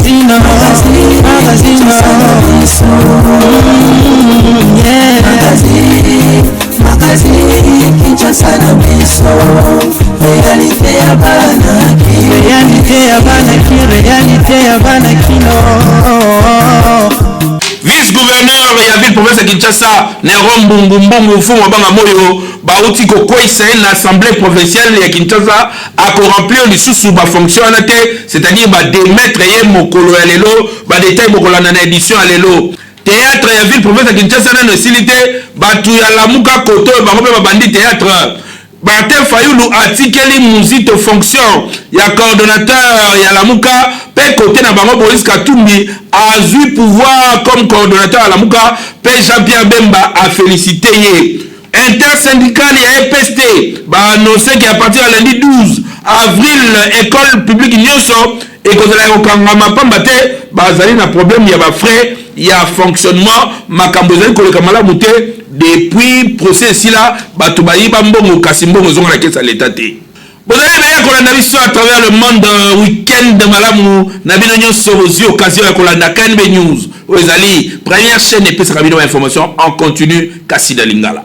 Magazine, magazine, yeah. Magazine, Kinshasa na biso, réalité ya bana Réalité ya bana ki, réalité ya bana kino. Vice-gouverneur ya ville province ya Kinshasa, Nero Mbungu Mbungu Mfumu Banga Moyo, bauti kokweyisa ye na assemblée provinciale ya Kinshasa, akoremplir lisusu bafonction wana te, c'est-à-dire bademettre ye mokolo ya lelo. Badetail bokolanda na édition ya lelo. Théâtre ya ville province ya Kinshasa nano esili te, bato ya Lamuka koto oyo bango mpe babandi théâtre. Martin Fayulu atikeli Muzito fonction ya coordonnateur ya Lamuka, mpe kote na bango Moïse Katumbi azwi pouvoir comme coordonnateur ya Lamuka, mpe Jean-Pierre Bemba afélicité ye. Intersyndical ya EPST baannonce ke à partir ya lundi 12 avril, école publique nyonso ekozala ya kokangama, pamba te bazali na problème ya bafrais ya fonctionnement. Makambo ezali koleka malamu te depuis procès esila. Bato bayiba mbongo, kasi mbongo ezonga na kesa leta te. Bozali ebele ya kolanda biso à travers le monde. Weekend malamu na bino nyonso. Bozwi occasion ya kolanda KNB News, oyo ezali première chaîne epesaka bino bainformation en continu, kasi na lingala.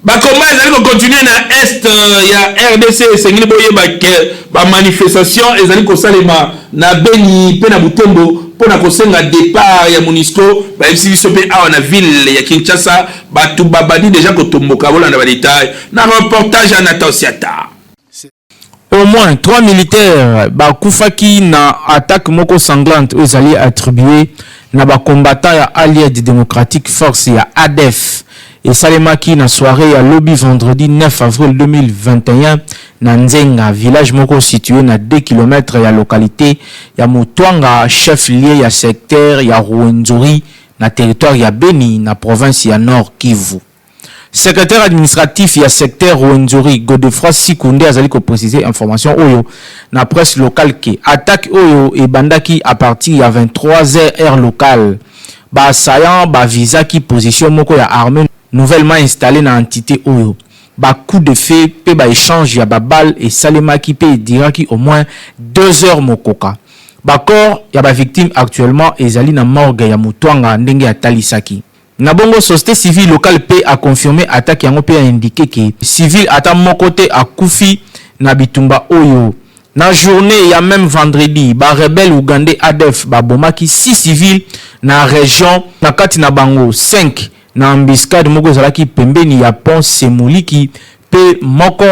Bakoma ezali kocontinue na est ya RDC. Esengeli boyeba ke bamanifestation ezali kosalema na Beni mpe na Butembo mpo na kosenga départ ya MONUSCO. Bayebisi biso mpe awa na ville ya Kinshasa bato babandi deja kotomboka. Bolanda badetail na reportage ya Nathan Siata. Au moins trois militaires bakufaki na attaque moko sanglante oyo ezali attribué na bacombattant ya Allied Democratic Force ya ADF. Esalemaki na soirée ya lobi vendredi 9 avril 2021 na Nzenga, village moko situé na 2 km ya localité ya Mutwanga, chef lieu ya secteur ya Ruwenzori na territoire ya Beni, na province ya Nord Kivu. Secrétaire administratif ya secteur Ruwenzori, Godefroy Sikunde, azali kopréciser information oyo na presse locale ke attaque oyo ebandaki à partir ya 23 heures, heure locale. Baassaillant bavisaki position moko ya armée nouvellement installée na entité oyo. Bacoup de feu mpe baéchange ya baballe esalemaki mpe ediraki au moins 2 heures mokoka. Bacorps ya bavictime actuellement ezali na morgue ya Mutwanga, ndenge atalisaki. Na bongo, société civile locale mpe aconfirme attaque yango mpe aindiqué ke civil ata moko te akufi na bitumba oyo. Na journée ya même vendredi, barebelle ougandais ADF babomaki 6 civils na région, na kati na bango 5 na embuscade moko ezalaki pembeni ya pont Semuliki, mpe moko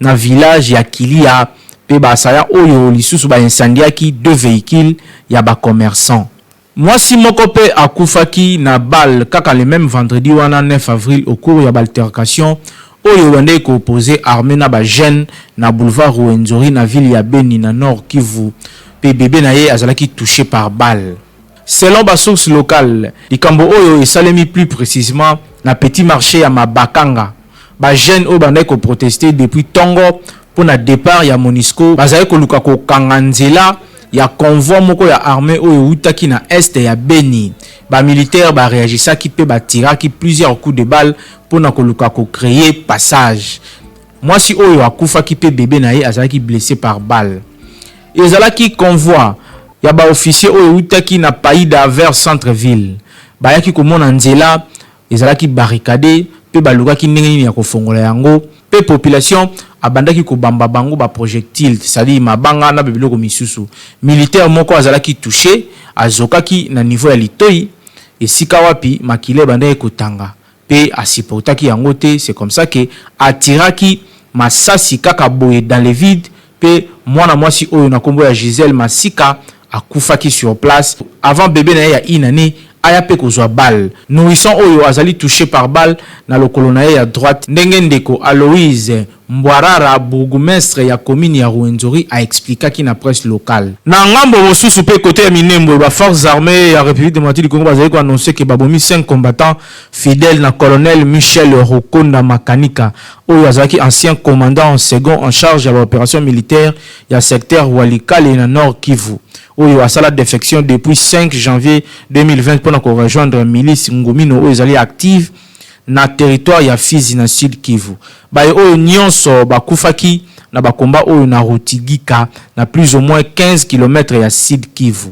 na village ya Kilia, mpe basaya oyo lisusu baincendiaki deux véhicules ya bacommerçant. Mwasi moko mpe akufaki na balle kaka le même vendredi wana 9 avril, au cours ya baaltercation oyo ebandaki koopposer armée na bajeune na boulevard Ruwenzori na ville ya Beni, na Nord Kivu, mpe bebe na ye azalaki touché par balle. Selon basource locale, likambo oyo esalemi plus précisément na petit marché ya Mabakanga. Bajeune oyo bandaki koprotester depuis ntongo mpo na départ ya MONUSCO bazali koluka kokanga nzela ya convoi moko ya armée oyo eutaki na est ya Beni. Bamilitaire baréagisaki mpe batiraki plusieurs coups de balle mpona koluka kocréer passage. Mwasi oyo akufaki mpe bebe na ye azalaki blessé par balle. Ezalaki convoi ya baofficier oyo eutaki na Paida vers centre ville. Bayaki komona nzela ezalaki barricade mpe balukaki ndenge nini ya kofongola yango, mpe population abandaki kobamba bango baprojectile, c'est-à-dire mabanga na babiloko misusu. Militaire moko azalaki touché, azokaki na niveau ya litoi, esika wapi makila ebandaki kotanga, mpe asupportaki yango te. C'est comme ça ke atiraki masasi kaka boye dans le vide, mpe mwana mwasi oyo na nkombo ya Gisele Masika akufaki sur place avant bebe na ye ya une année aya mpe kozwa balle. Nourrisson oyo azali touché par balle na lokolo na ye ya droite, ndenge ndeko Aloïse Mbwarara, bourgmestre ya commune ya Ruwenzori, aexplikaki na presse locale. Na ngambo mosusu mpe kote ya Minembwe, baforces armées ya République démocratique du Congo bazali koannonce ke babomi 5 combattants fidèles na colonel Michel Rokonda Makanika, oyo azalaki ancien commandant en second en charge ya baopération militaire ya secteur Walikale na Nord Kivu, oyo asala défection depuis 5 janvier 2020 mpona korejoindre milice Ngumino oyo ezali active na territoire ya Fizi na Sud Kivu. Baye oyo nyonso bakufaki na ba combats oyo na Rutigika na plus ou moins 15 kilomètres ya Sud Kivu.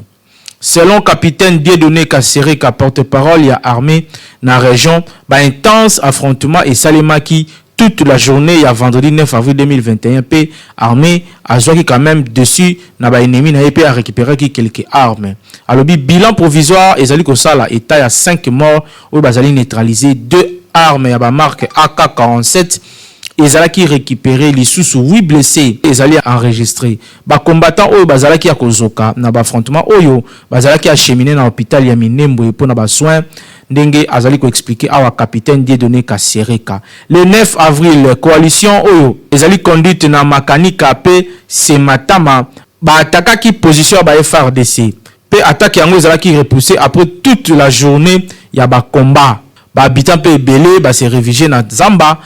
Selon capitaine Dieudonné Kasereka, porte-parole ya armee na region, ba intenses affrontements esalemaki toute la journee ya vendredi 9 avril 2021 mpe armee azuaki quand meme dessus na ba ennemis na ye mpe a recuperaki quelques armes. Alobi bilan provisoire ezali kosala etat ya 5 morts oyo bazali neutraliser, deux armes ya ba marques AK 47 ezalaki recuperer, lisusu 8 blesses ezali enregistres. Ba combattants oyo bazalaki ya kozoka na ba affrontements oyo bazalaki acheminer na hopital ya Minembwe mpo na ba soins, ndenge azali ko expliquer awa capitaine Dieudonne Kasereka. Le 9 avril, coalition oyo ezali conduite na Makanika mpe Sematama ba attaquaki position ya ba FARDC mpe attaque yango ezalaki repousser après toute la journee ya ba combats. Ba habitants mpe ebele ba se refugier na zamba.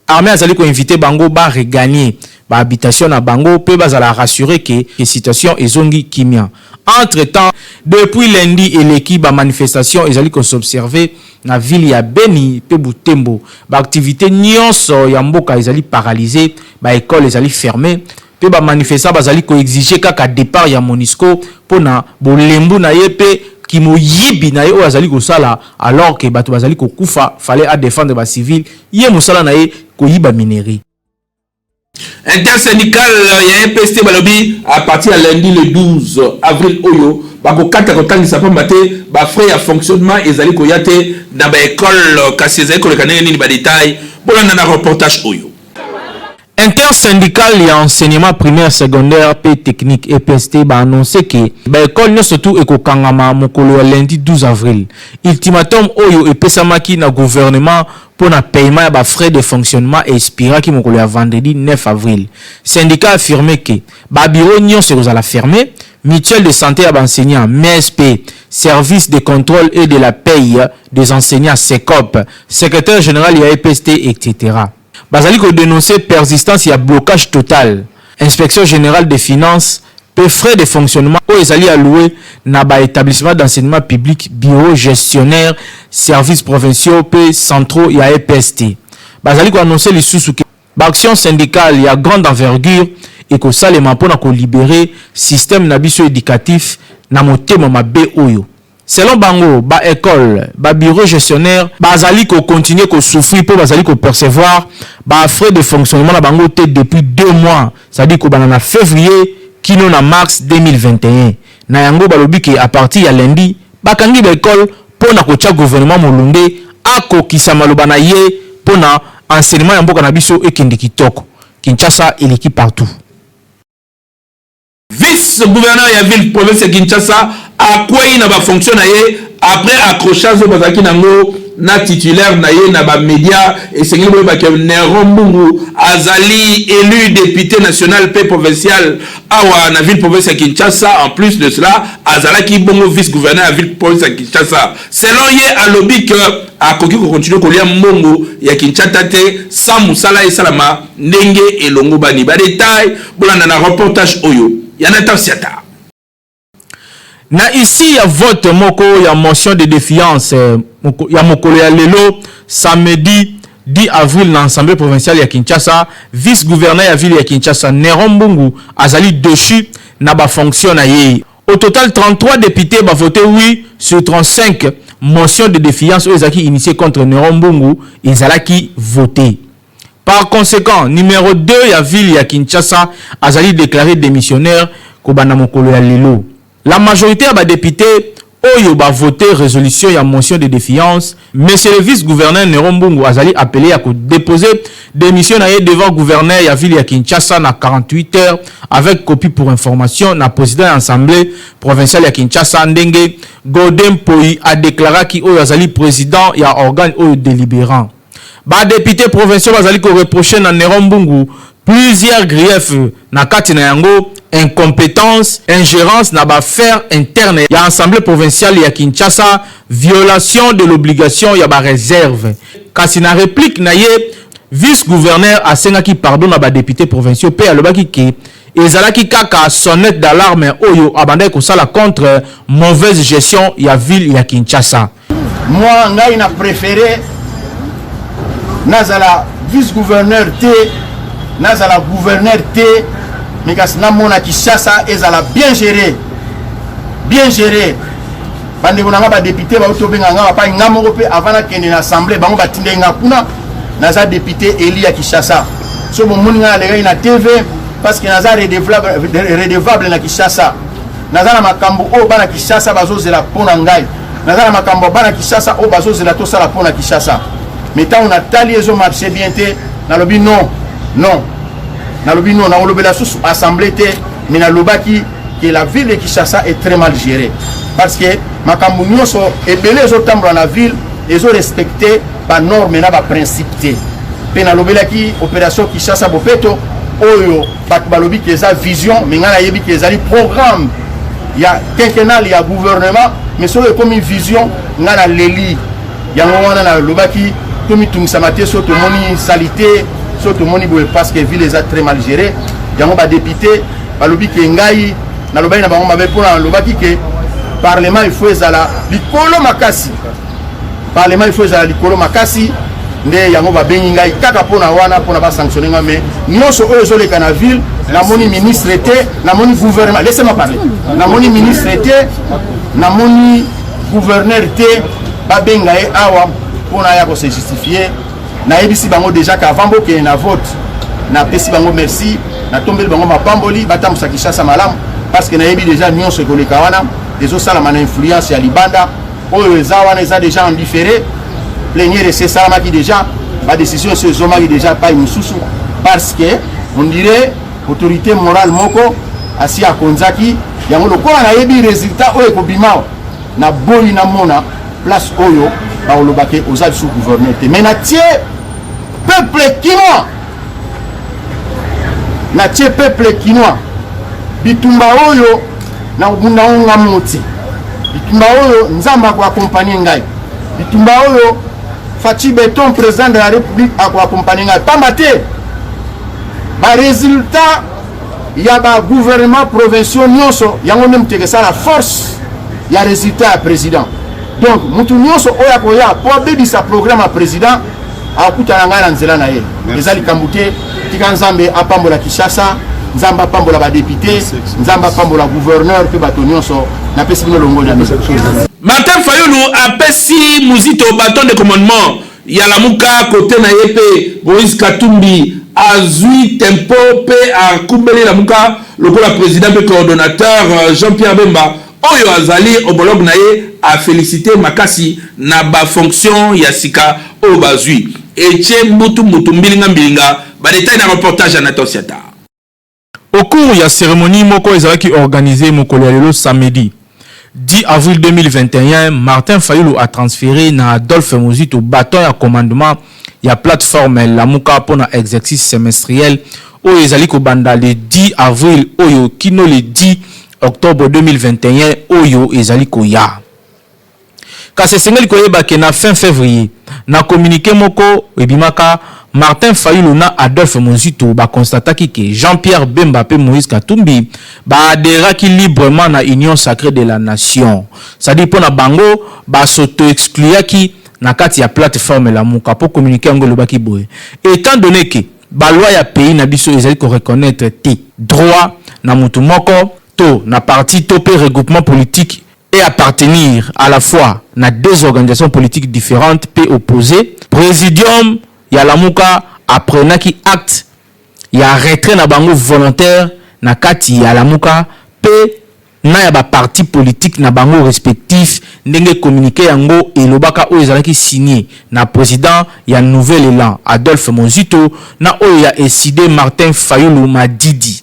Armee azali ko inviter bango ba regagner ba habitations na bango mpe bazala rassurer que situation ezongi kimia. Entre temps, depuis lundi eleki ba manifestations ezali ko s'observer na ville ya Beni mpe Butembo. Ba activites nionso ya mboka ezali paralysees, ba ecoles ezali fermees mpe ba manifestants bazali ko exiger kaka depart ya Monusco mpo na bolembu na ye mpe kimoyibi na ye oyo azali kosala alors que bato bazali kokufa, fallait a defendre ba civils, ye mosala na ye koyiba minerais. Intersyndical ya EPST balobi à partir ya lundi le 12 avril oyo bakokata kotangisa pamba te ba frais ya fonctionnement ezali koya te na ba école kasi ezali koleka ndenge nini ba détails bolanda na reportage oyo. Intersyndical ya enseignement primaire, secondaire mpe technique, EPST, ba annoncer que ba ecoles nionso tout ekokangama mokolo ya lundi 12 avril. Ultimatum oyo epesamaki na gouvernement mpo na paiement ya ba frais de fonctionnement e expiraki mokolo ya vendredi 9 avril. Syndicat affirme que ba bureaux nionso ekozala fermes, mutuelle de sante ya ba enseignants, MESP, service de controle et de la paie des enseignants, SECOP, secretaire general ya EPST, etc. Bazali ko denoncer persistance ya blocage total, Inspection generale des finances mpe frais de fonctionnement oyo ezali allouer na ba etablissements d'enseignement public, bureaux gestionnaires, services provinciaux mpe centraux ya EPST. Bazali ko annoncer lisusu que ba actions syndicales ya grande envergure ekosalema mpo na ko liberer système na biso educatif na motema mabe oyo. Selon bango, ba ecoles, ba bureaux gestionnaires bazali ko continuer ko souffrir mpo bazali ko percevoir ba frais de fonctionnement na bango te depuis deux mois, c'est-à-dire kobanda na fevrier kino na mars 2021. Na yango balobi que à partir ya lundi bakangi ba ecoles mpo na kotia gouvernement molunge akokisa maloba na ye mpo na enseignement ya mboka na biso ekende kitoko. Kinshasa eleki partout. Vice gouverneur ya ville province ya Kinshasa akweyi na ba fonctions na ye après accrochage oyo bazalaki na yango na titulaire na ye na ba media. Esengeli boyeba ke Neron Mbungu azali élu député national pe provincial awa na ville province ya Kinshasa. En plus de cela azalaki bongo vice gouverneur ya ville province ya Kinshasa. Selon ye alobi que akoki ko continuer kolia mbongo ya Kinshata te sans mosala esalama ndenge elongobani. Ba details bolanda na reportage oyo ya Nathan Siata. Na issue ya vote moko ya motion de defiance ya mokolo ya lelo samedi 10 avril na Assemblee provinciale ya Kinshasa, vice-gouverneur ya ville ya Kinshasa, Neron Mbungu azali dechu na ba fonctions na ye. Au total, 33 deputes ba voter oui sur 35 motions de defiance oyo ezalaki initier contre Neron Mbungu ezalaki voter. Par consequent, numero 2 ya ville ya Kinshasa azali declarer demissionnaire kobanda mokolo ya lelo. La majorite ya ba deputes oyo ba voter resolution ya motion de defiance, Monsieur le vice-gouverneur Neron Mbungu azali appele ya ko deposer demission na ye devant gouverneur ya ville ya Kinshasa na 48 heures avec copie pour information na president ya Assemblee provinciale ya Kinshasa ndenge Gode Mpoyi a declaraki oyo azali president ya organe oyo deliberant. Ba deputes provinciaux bazali ko reprocher na Neron Mbungu plusieurs griefs na kati na yango incompetence, ingerence na ba affaires internes ya Assemblee provinciale ya Kinshasa, violation de l'obligation ya ba reserves. Kasi na replique na ye, vice-gouverneur asengaki pardon na ba deputes provinciaux mpe alobaki que ezalaki kaka sonnette d'alarme oyo abandaki kosala contre mauvaise gestion ya ville ya Kinshasa. Moi ngai na prefere nazala vice gouverneur te. Nazala gouverneur te, mais kasi namona Kinshasa ezala bien géré, bien géré. Bandeko na nga badepute bauti obenga nga bapai nga moko mpe avant nakende na assemblée, bango batindaki nga kuna. Naza député élu ya Kinshasa. So bomoni nga nalekaki na TV parce que naza redevable na Kinshasa. Naza na makambo oyo bana Kinshasa bazozela mpo na ngai, naza na makambo ya bana Kinshasa oyo bazozela tosala mpo na Kinshasa. Mais ntango natali ezomarche bien te, nalobi non, non, nalobi non, nakolobela susu assemblée te. Mais nalobaki que la ville de Kinshasa est très mal gérée parce que makambo nyonso ebele ezotambola na ville ezorespecte banorme na baprincipe te. Mpe nalobelaki opération Kinshasa Bopeto oyo bato balobi ke eza vision, mais ngai nayebi ke ezali programme ya quinquennal ya gouvernement. Mais soki ekomi vision, ngai naleli yango wana. Nalobaki tomitungisama te so tomoni saleté, so tomoni boye, parce que ville eza très mal gérée. Yango badepute balobi ke ngai nalobaki na bango mabe mpona nalobaki ke parlement il faut ezala likolo makasi, parlement il faut ezala likolo makasi. Nde yango babengi ngai kaka mpona wana, mpona basanctionne ngai. Mais nyonso oyo ezoleka na ville, namoni ministre te, namoni gouvernement, laissez-moi parler, namoni ministre te, namoni gouverneur te. Babenga ye awa mpona ya kose justifier. Nayebisi bango déjà ke avant bokende na vote, napesi bango merci, natombeli bango mapamboli, batambusa Kinshasa malamu, parce que nayebi déjà nyonso ekoleka wana ezosalama na influence ya libanda. Oyo eza wana eza déjà en différé. Plénière esi esalamaki déjà, badécision esi ezomaki déjà epai mosusu, parce que on dirait autorité morale moko asi akonzaki yango. Lokola nayebi résultat oyo ekobima, naboyi namona place oyo bakolobake oza lisusu gouverneur te. Mais natie peuple kinois, natie peuple kinois, bitumba oyo nakobunda ngo nga moti, bitumba oyo Nzambe akoaccompagner ngai, bitumba oyo Fatshi Béton, président de la République, akoaccompagner ngai, pamba te baresultat ya bagouvernement provinciaux nyonso, yango nde moto ekesala force ya résultat ya président. Donc motu nyonso oyo akoya mpo abebisa programme ya président akutana ngai na nzela na ye. Eza likambo te. Tika Nzambe apambola Kinshasa, Nzambe apambola badepute, Nzambe apambola gouverneur mpe bato nyonso. Napesi bino longoni ya miso. Martin Fayulu apesi Muzito bâton de commandement ya Lamuka. Kote na ye mpe Moïse Katumbi azwi tempo mpe akumbeli Lamuka lokola président mpe coordonnateur. Jean-Pierre Bemba oyo azali homologue na ye afélicité makasi na bafonction ya sika oyo bazwi. Etie mbutu mbutu, mbilinga mbilinga. Badetail na reportage ya Nathan Siata. Au cours ya cérémonie moko ezalaki organisé mokolo ya lelo samedi 10 avril 2021, Martin Fayulu a transféré na Adolphe Muzito bâton ya commandement ya plateforme Lamuka mpona exercice semestriel oyo ezali kobanda le 10 avril oyo kino le 10 octobre 2021 oyo ezali koya. Kasi esengeli koyeba ke na fin février, na communiqué moko ebimaka, Martin Fayulu na Adolphe Muzito baconstataki ke Jean-Pierre Bemba mpe Moïse Katumbi baadhéraki librement na Union sacrée de la nation, c'est-à-dire mpo na bango basauto-excluyaki na kati ya plateforme Lamuka. Mpo communiqué yango elobaki boye: étant donné ke baloi ya pays na biso ezali koreconnaître te droit na motu moko to na parti to mpe regroupement politique et appartenir à la fois na deux organisations politiques différentes mpe opposées, présidium ya Lamuka aprenaki acte ya retrait na bango volontaire na kati ya Lamuka mpe na ya baparti politique na bango respectif, ndenge communiqué yango elobaka, oyo ezalaki signé na président ya Nouvel Élan Adolphe Muzito na oyo ya Ecidé Martin Fayulu Madidi.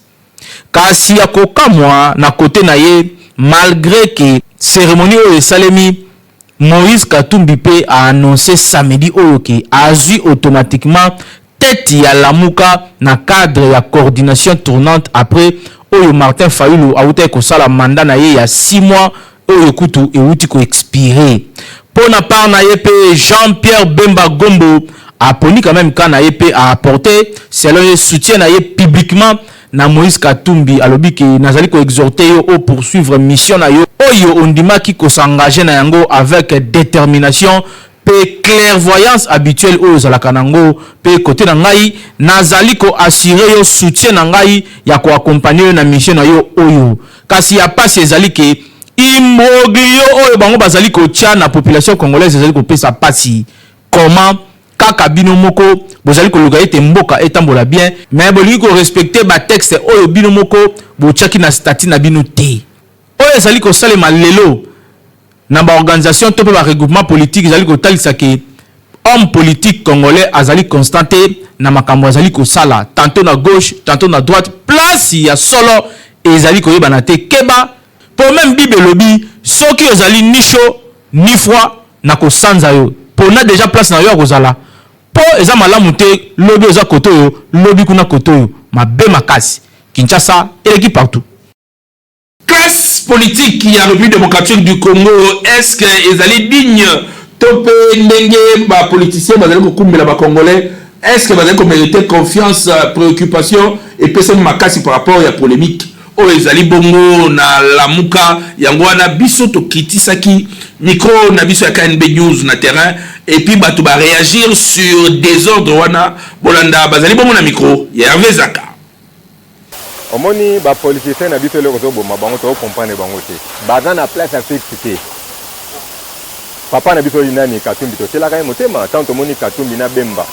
Kasi ya kokamwa, na kote na ye, malgré ke cérémonie oyo esalemi, Moïse Katumbi mpe aannonce samedi oyo ke azwi automatiquement tête ya Lamuka na cadre ya coordination tournante, après oyo Martin Fayulu awutaki kosala mandat na ye ya 6 mois oyo kutu ewuti koexpire. Mpo na part na ye mpe, Jean-Pierre Bemba Gombo aponi quand même ka na ye mpe aapporte selon ye soutien na ye publiquement na Moïse Katumbi. Alobi ke nazali koexhorte yo o poursuivre mission na yo oyo ondimaki kosengage na yango avec détermination. pe clairvoyance habituelle oyo ozalaka na ngo pe cote na ngai nazali ko assurer yo soutien na ngai ya ko accompagner yo na mission na yo oyo. Kasi ya pasi ezali ke imbroglio oyo bango bazali kotia na population congolaise ezali kopesa pasi. Comment kaka bino moko bozali koluka ete mboka etambola bien mais bolingi ko respecter ba textes oyo bino moko botiaki na statut na bino te? Oyo ezali kosalema lelo na ba organisations to pe ba regroupements politiques ezali kotalisa ke homme politique congolais azali constant te na makambo azali kosala, tantot na gauche, tantot na droite, place ya solo ezali koyebana te. Keba po meme bible elobi soki ozali ni chaud ni froid nako sanza yo, pona dejà place na yo ya kozala po eza malamu te lobi oza cote oyo lobi kuna cote oyo, mabe makasi. Kinshasa eleki partout. Classe politique ya Republique democratique du Congo est-ce que ezali digne to mpe ndenge ba politiciens bazali kokumbela ba congolais est-ce que bazali ko meriter confiance? Préoccupation epesami makasi par rapport ya polemique oyo ezali bongo na Lamuka. Yango wana biso tokitisaki micro na biso ya KNB News na terrain et puis bato ba réagir sur désordre wana. Bolanda, bazali bongo na micro ya Hervé Zaka. Omoni ba politiciens na biso, eloko ezoboma bango, toko comprendre bango te. Baza na place ya fixe te. Papa na biso nani, Katumbi, totielaka ye motema. Ntango tomoni Katumbi na Bemba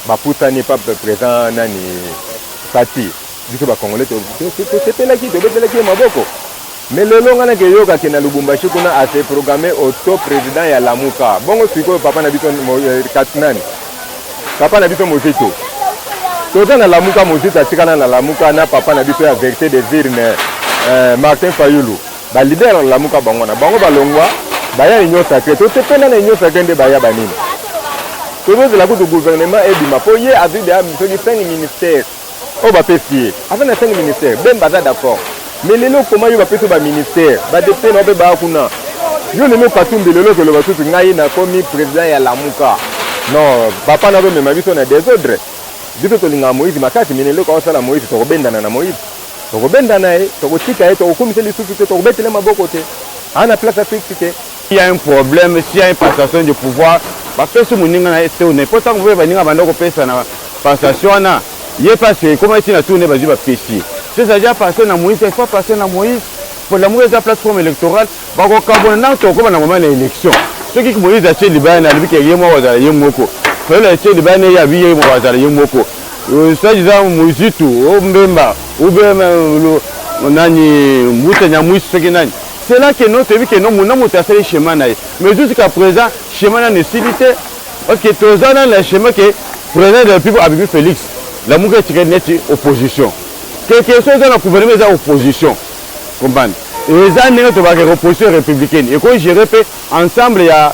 bapusani pa président nani, Fati, biso bacongolais tosepelaki, tobetelaki ye maboko. Mais lelo ngai nakeyoka ke na Lubumbashi kuna ase programme auto président ya Lamuka. Bongo sikoyo papa na biso nani, papa na biso Mozito, toza na Lamuka, Mozito atikala na Lamuka na papa na biso ya vérité des urnes, Martin Fayulu, baleader na Lamuka. Bango na bango balongwa, baya Union sacrée. Tosepela na Union sacrée nde baya banini. Tozozela kutu gouvernement ebima mpo ye azwi deya soki 5 ministère oyo bapesi ye. Aza na 5 ministère, Bemba aza d'accord. Mais lelo koma yo bapesi yo baministère, badéputé na yo mpe baya kuna. Yo lelo Katumbi, lelo okoloba susu ngai nakomi président ya Lamuka? Non, papa, nazomema biso na désordre. Biso tolingaka Moïse makasi, mais eloko aosala Moïse, tokobendana na Moïse, tokobendana ye, tokotika ye, tokokumisa lisusu te, tokobetele maboko te. Aa na place fixe te. S'il y a un problème, s'il y a une passation de pouvoir, bapesi moninga na ye te one, mpo ntango mpe baninga banda kopesa na passation wana, ye mpasi ekoma ntina tourne, bazwi, bapesi ye. C'est-à-dire passer na Moïse, il faut passer na Moïse po Lamuka eza plateforme électorale. Bakokabona na tokóma na moment na élection. Soki Moïse atie libaya na alobi ke ye moko azala ye moko, Fayulu atie libaya na ye abi ye moko azala ye moko, soi-disant Muzitu o Mbemba ou bien nani, Mbuta Nyamwisi, soki nani, c'est là que no toyebi ke no mona moto asali schéma na ye. Mais jusqu'à présent schéma nano esili te, parce que toza nano na schéma ke président de la République abimi Félix, Lamuka etikali neti opposition. Quelque soit eza na gouvernement, eza opposition, comprendre? Eza ndenge tobaka opposition républicaine ekogérer mpe ensemble ya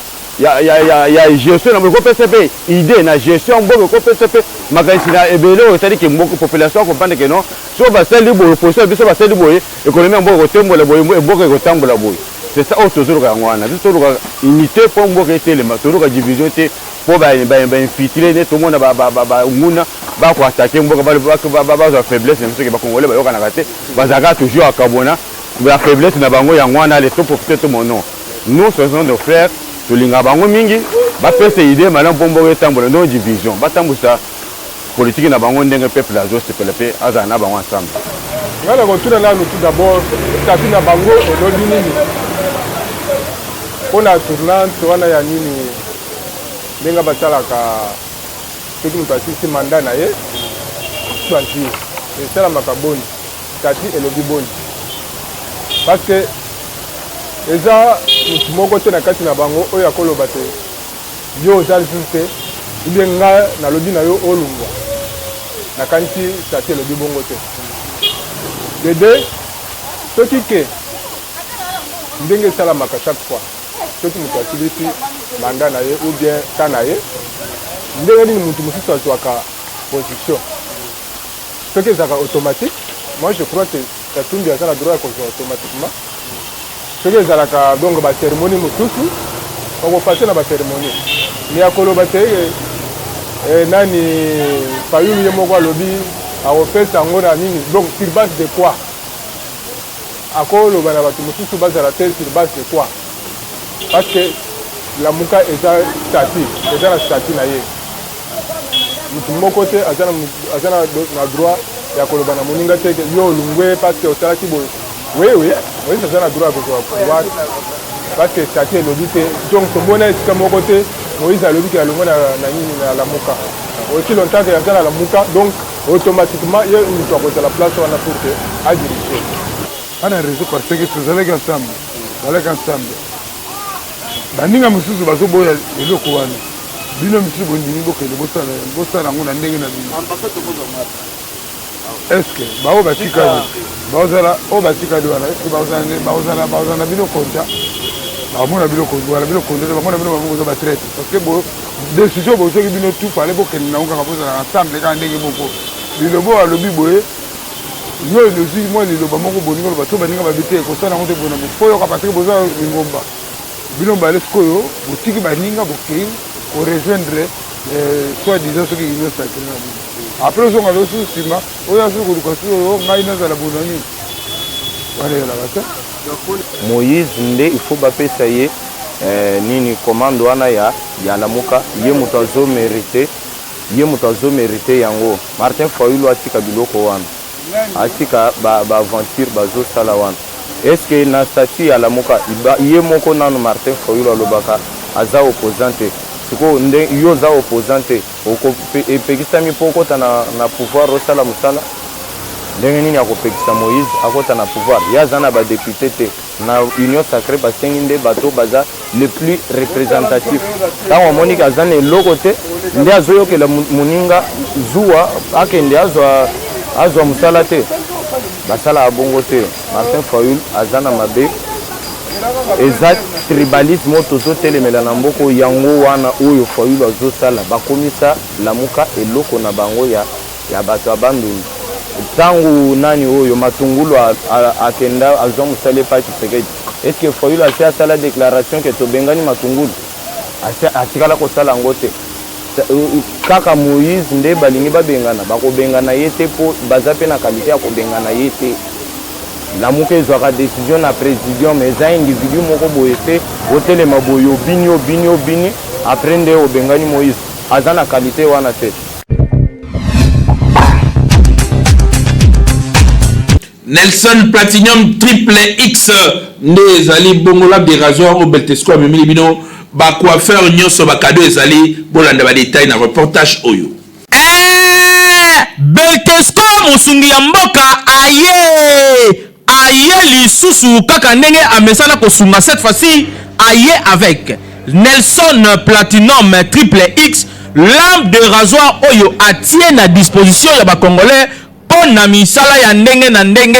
gestion na ekopesa mpe idée na gestion mboka, ekopesa mpe makanisi na ebele oyo etali ke mboka, population acomprendre ke non, so basali boye, opposition ya biso basali boye, économie ya mboka ekotembola boye, mboka ekotambola boye. C'est ça oyo tozoluka. Yango wana biso toluka unité mpo mboka etelema. Toluka division te mpo bainfiltrés nde tomona banguna bakoattaquer mboka, bazwa faiblesse na biso ke bacongolais bayokanaka te, bazalaka toujours akabona. La faiblesse na bango yango wana. Ale toprofite to monon, nous ce sont nos frères, tolingaka bango mingi. Bapesa idée malamu mpo mboka etambola, non division. Batambwisa politike na bango ndenge peuple azosepela mpe azala na bango ensemble. Ngai na kotuna nanu tout d'abord, statut na bango elobi nini mpo na tournante wana ya nini, ndenge basalaka soki moto asilisi mandat na ye, choisir esalamaka boni, statut elobi boni? Parce que eza motu moko te na kati na bango oyo akoloba te yo oza lisusu te, ubie nga nalobi na yo olungwa. Nakanisi statut elobi bongo te. Dede soki ke ndenge esalamaka chaque fois soki moto asilisi mandat na ye ou bien ka na ye, ndenge nini motu mosusu azwaka position? Soki ezalaka automatique, moi je crois que Katumbi aza na droit ya kozwa automatiquement. Soki ezalaka donc bacérémonie mosusu, bakopase na bacérémonie, mais ya koloba te nani, Fayulu ye moko alobi akopesa yango na nini, donc sur base de quoi akoloba na bato mosusu bazala te? Sur base de quoi? Parce que Lamuka eza statut, eza na statut na ye. Mutu moko te aza na aza na, na droit ya koloba na moninga te ke yo olungwe parce que osalaki boye. Oui, oui, Moïse aza na droit ya kozwa pouvoir parce que statut elobi te. Donc tomona esika moko te Moïse alobi ke alongwe na, na nini na Lamuka. Aussi longtemps que aza na Lamuka, donc automatiquement ye mutu akozala place wana pour que a diriger. Ana raison parce que tozalaki ensemble, bazalaki ensemble. Baninga mosusu bazoboya eloko wana, bino misusu bondimi bokende bosala yango na ndenge na bino. Est-ce baoyo batikali baozala oyo batikali wana est-ce baozala baozala na bino konta bamona bino wana bino konta te bamona bino bango boza ba traite parce que bo décision bozwaki bino tout fallait bokende nango kaka bozala ensemble kaka ndenge moko liloba oyo alobi boye yo ozwi mwa liloba moko bolingi oloba to baninga babi te kosala yango te bona fo yoka parce que boza lingomba bino mbale sikoyo botiki baninga bokei korejoindre eh, soit disant soki union sacré na bino après ozonga losu nsima oyo azoki koluka soki oyo ngai nazala bona nini wana ezalaka te. Moïse nde il faut bapesa ye eh, nini commande wana ya, ya lamuka ye moto azo merite Ye moto azo merite yango. Martin Fayulu atika biloko wana. Atika ba ba aventure bazo sala wana. Est ce que na statut ya Lamuka ye moko nanu Martin Fayulu alobaka aza opposant te. Sikoyo nde yo oza opposant te oko epekisami po okota na na pouvoir osala musala? Ndenge nini akopekisa Moïse akota na pouvoir? Ye aza na ba deputes te. Na union sacree basengi nde bato baza le plus representatif. Tango amoni ke aza na eloko te nde azoyokela moninga zuwa akende azwa azwa mosala te. Basalaka bongo te. Martin Fayulu aza na mabe. Eza tribalisme oyo tozotelemela na mboka oyo yango wana oyo Fayulu azosala. Bakomisa Lamuka eloko na bango ya ya bato ya Bandundu. Tangu nani oyo Matungulu akenda azwa musala epa Tshisekedi, est ce que Fayulu asi asala declaration que tobengani Matungulu? Asi atikala kosala yango te. Kaka Moïse nde balingi babengana, bakobengana ye te po baza pe na qualite ya kobengana ye te. Lamuka ezwaka decision na presidium, eza individu moko boye te, otelema boye obini obini obini après nde obengani Moïse. Aza na qualite wana te. Nelson Platinum Triple X nde ezali bongo lame de rasoir oyo Beltesco amemeli bino ba coiffeur nyonso ba cadeau ezali bolanda ba detail na reportage oyo. Eeh Beltesco mosungi ya mboka aye Aye lisusu kaka ndenge amesana kosunga cette fois ci aye avec Nelson Platinum Triple X lame de rasoir oyo atie na disposition ya ba congolais mpo na misala ya ndenge na ndenge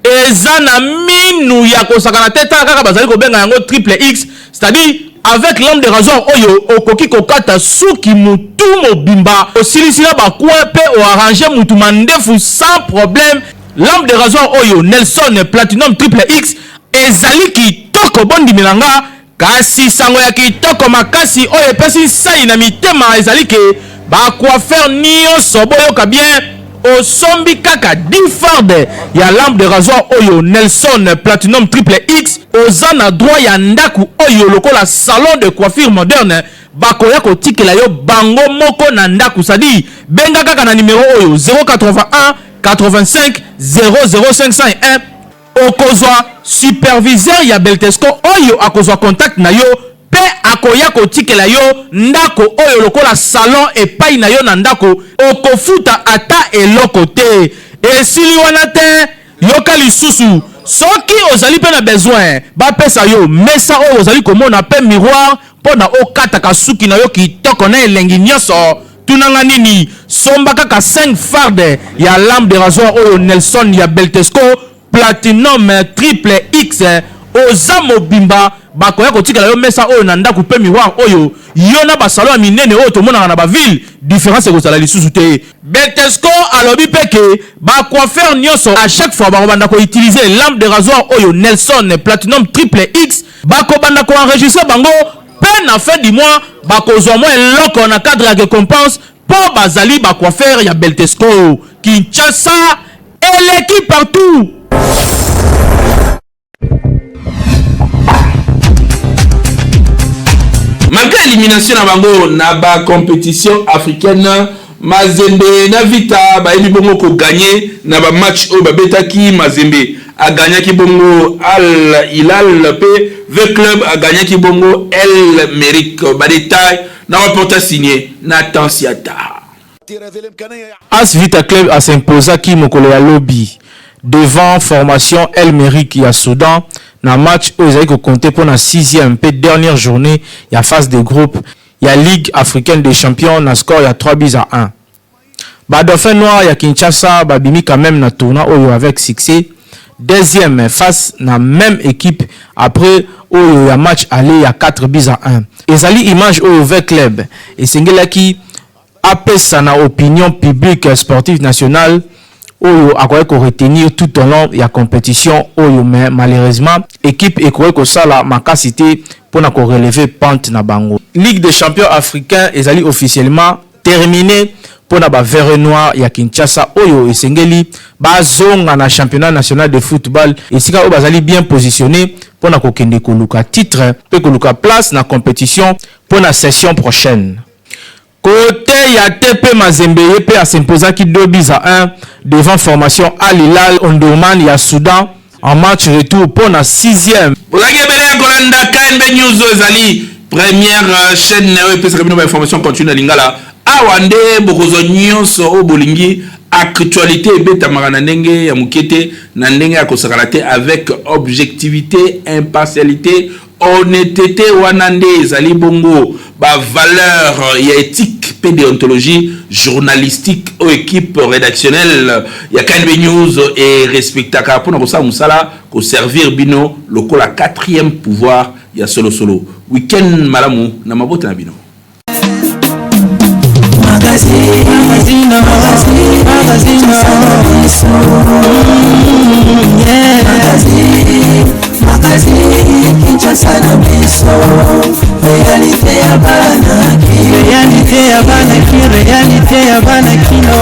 eza na minu ya kosakana te tala kaka bazali kobenga yango triple X c'est à dire avec lame de rasoir oyo okoki kokata suki mutu mobimba osilisi na ba coin pe o arranger mutu mandefu sans problème. Lampe de rasoir oyo Nelson Platinum Triple X ezali kitoko bondimela nga, kasi sango ya kitoko makasi oyo epesi nsai na mitema ezali ke ba coiffeurs nionso boyoka bien, osombi kaka 10 fardes ya lampe de rasoir oyo Nelson Platinum Triple X oza na droit ya ndaku oyo lokola salon de coiffure moderne bakoya kotikela yo bango moko na ndaku, c'est à dire benga kaka na numero oyo 081 85 00 501 okozwa superviseur ya Beltesco oyo akozwa contact na yo pe akoya kotikela yo ndako oyo lokola salon epai na yo na ndako okofuta ata eloko te esili wana te yoka lisusu soki ozali pe na besoin bapesa yo mesa oyo ozali komona pe miroir mpo na okataka suki na yo kitoko na elengi nyonso Tuna nga nini? Somba kaka 5 fardes ya lame de rasoir oyo Nelson ya Beltesco Platinum Triple X oza mobimba bakoya kotikela yo mesa oyo na ndaku pe miroir oyo yo na ba salon ya minene oyo tomonaka na ba ville difference ekozala lisusu te. Beltesco alobi pe ke ba coiffeurs nionso à chaque fois bakobanda ko utiliser lame de rasoir oyo Nelson Platinum Triple X bakobanda ko enregistrer bango Pe na fin du mois bakozua mwa eloko na cadre ya recompense po bazali ba coiffeurs ya Beltesco. Kinshasa eleki partout! Malgré élimination na bango na ba compétition africaine, Mazembe na Vita bayebi bongo ko gagner na ba match oyo babetaki. Mazembe agagnaki bongo Al Hilal mpe V Club agagnaki bongo El Merrick. Ba détail na reportage signé Nathan Siata. AS Vita Club as'imposaki mokolo ya lobi devant formation El Merrick ya Soudan na match oyo ezali kocompter mpo na 6e mpe dernière journée ya phase de groupe ya Ligue africaine des champions na score ya 3 buts à 1. Ba Dauphin Noir ya Kinshasa babimi quand même na tournoi oyo avec succès, deuxième face na même équipe après oyo ya match aller ya 4 buts à 1. Ezali image oyo V Club esengelaki apesa na opinion publique sportive nationale oyo akoki koretenir tout au long ya compétition oyo, mais malheureusement équipe ekoki kosala makasi te mpona korelever pente na bango. Ligue des champions africains ezali officiellement terminé mpona ba Vert Noir ya Kinshasa oyo esengeli bazonga na championnat national de football, esika oyo bazali bien positionné mpona kokende koluka titre mpe koluka place na compétition mpona session prochaine. Côté ya TP Mazembe, ye mpe as'imposaki 2 buts à 1 devant formation Al Hilal Omdurman ya Soudan en match retour mpona 6e. Ozalaki ebele ya kolanda KNB News oyo ezali première chaîne oyo epesaka bino bainformation continue na lingala. Awa nde bokozwa nyonso oyo bolingi. Actualité ebetamaka na ndenge ya moke te, na ndenge ya kosakana te, avec objectivité, impartialité, honnêteté. Wana nde ezali bongo bavaleur ya éthique mpe déontologie journalistique oyo équipe rédactionnelle ya KNB News erespectaka mpona kosala mosala, koservir bino lokola quatrième pouvoir ya solosolo. Weekend malamu na mabota na bino. Magazine, magazine, magazine, magazine, magazine, Kinshasa na biso, réalité ya bana. Réalité ya bana ki, réalité ya bana kino.